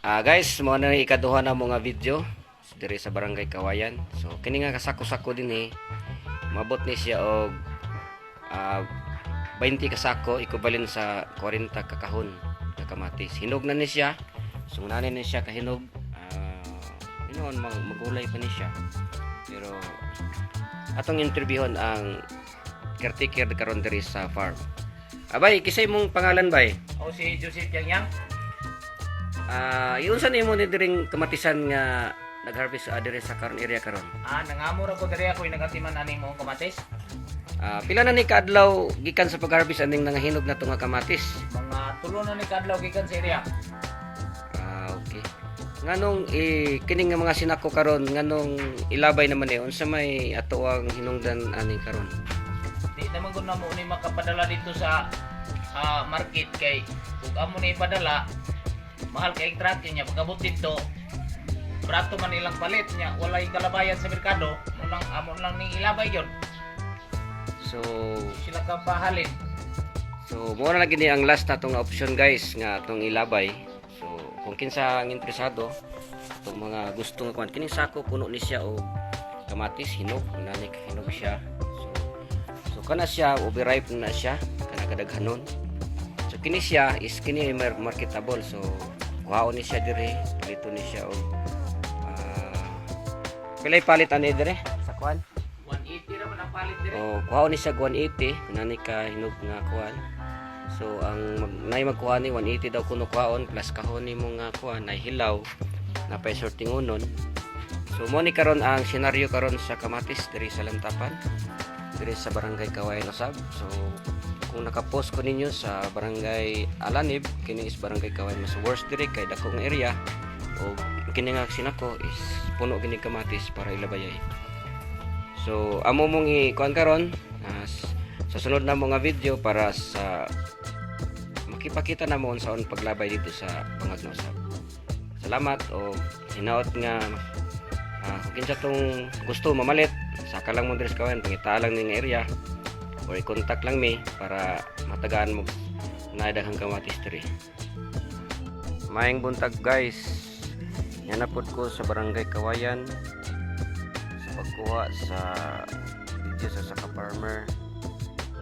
Guys, mao na ikaduha na mga video diri sa Barangay Kawayan. So kini nga kasako-sako dinhi, mabot ni siya og 20 kasako, equivalent sa 40 ka kahon nga kamatis. Hinog na ni siya. So nani ni siya kahinog. Inoon magulay pa ni siya. Pero atong interviewon ang caretaker karon diri sa farm. Abay, kinsay imong pangalan, bay? Ako si Joseph Yang Yang. Iunsa nimo ni diring kamatisan nga nag-harvest diri sa karon area karon? Nangamo ra ko diri, ako nagatiman ani mo kamatis. Pila na ni kaadlaw gikan sa pag-harvest aning nangahinog na to nga kamatis? Mga 3 na ni kaadlaw gikan sa area. Okay. Nganong eh, kining nga mga sinako karon, nganong ilabay naman eh, unsa may ato ang hinungdan ani karon? Di naman gud namo ni makapadala dito sa market kay ug amo ni ipadala, mahal kay tracking niya. Pagabot dito, brato man ilang palit niya, walay kalabayan sa merkado mo lang, amo lang ning ilabay gyud. So sila ka pahalin. So mo na lagi ni ang last na nga option, guys, nga atong ilabay. So kung kinsa ang interesado, itong mga gusto nga kuan, kining sako puno ni siya og kamatis hinog, nani hinog siya. So kana siya overripe na siya kana kadaghanon. So kini siya is kini ay marketable. So kuhaon ni siya dire, palito ni siya og pilay palit ani dire sa kuan? 180 ra man ang palit dire. O kuhaon ni siya 180 nani ka hinog nga kuan. So ang nay magkuha ni 180 daw kuno kuhaon plus kahon nimo nga kuan nay hilaw na pay sortingunon. So mo ni karon ang senaryo karon sa kamatis diri sa Lantapan, diri sa Barangay Kawayan usab. So kung nakapost ko ninyo sa Barangay Alanib, kini is Barangay Kawayan, mas worst diri kay dako nga area o kini nga sinako is puno gini kamatis para ilabayay. So amo mong i-kuan karon sa sunod na mga video para sa makipakita na mo unsaon paglabay dito sa Bangag na usab. Salamat o hinaot nga kung kinsa tong gusto mamalit, saka lang mo diri sa Kawayan, pangita lang ning area or i-contact lang mi para matagaan mo na daghang kamatis diri. Maayong buntag, guys. Yan na pod ko sa Barangay Kawayan sa pagkuha sa video sa saka farmer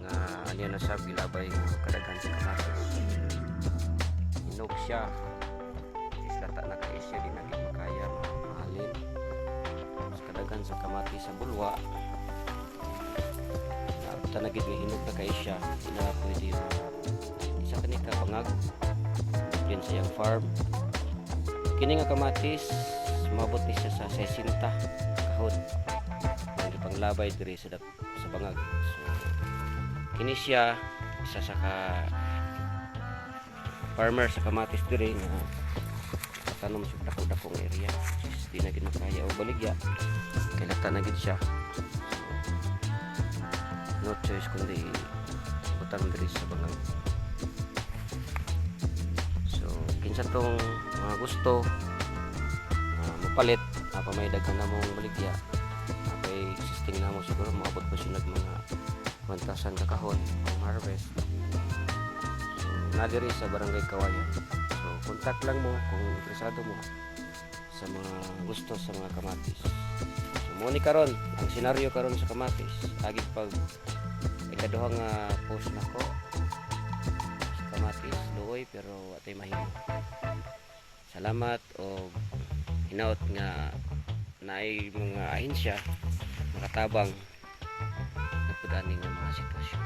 nga aniya na sa gilabay nga kadaghan sa kamatis. Hinog siya. Islata na kay siya, di na gyud makaya mahalin. Sa kadaghan sa kamatis sa bulwa. Naabot na gid nga hinog na kay siya, di na pwede isa kani ka bangag din sa iyang farm. Kini nga kamatis mabot ni siya sa 60 kahon ang ipanglabay diri sa bangag. So kini siya isa sa ka farmer sa kamatis diri nga tanom sa dako-dakong area. Is di na gid makaya og baligya kay lata na gid siya. So, no choice kundi butang diri sa bangag. So kinsa tong mga gusto mopalit pa may daghan na mong baligya, apay existing na mo, siguro moabot pa siya nag mga 1,000 ka kahon ang harvest. So na diri sa Barangay Kawayan. So contact lang mo kung interesado mo sa mga gusto sa mga kamatis. So mo ni karon ang senaryo karon sa kamatis agi pag ikaduha nga post nako sa kamatis, luoy pero atay mahimo. Salamat o hinaot nga naay mga ahensya makatabang na pud ani nga mga sitwasyon.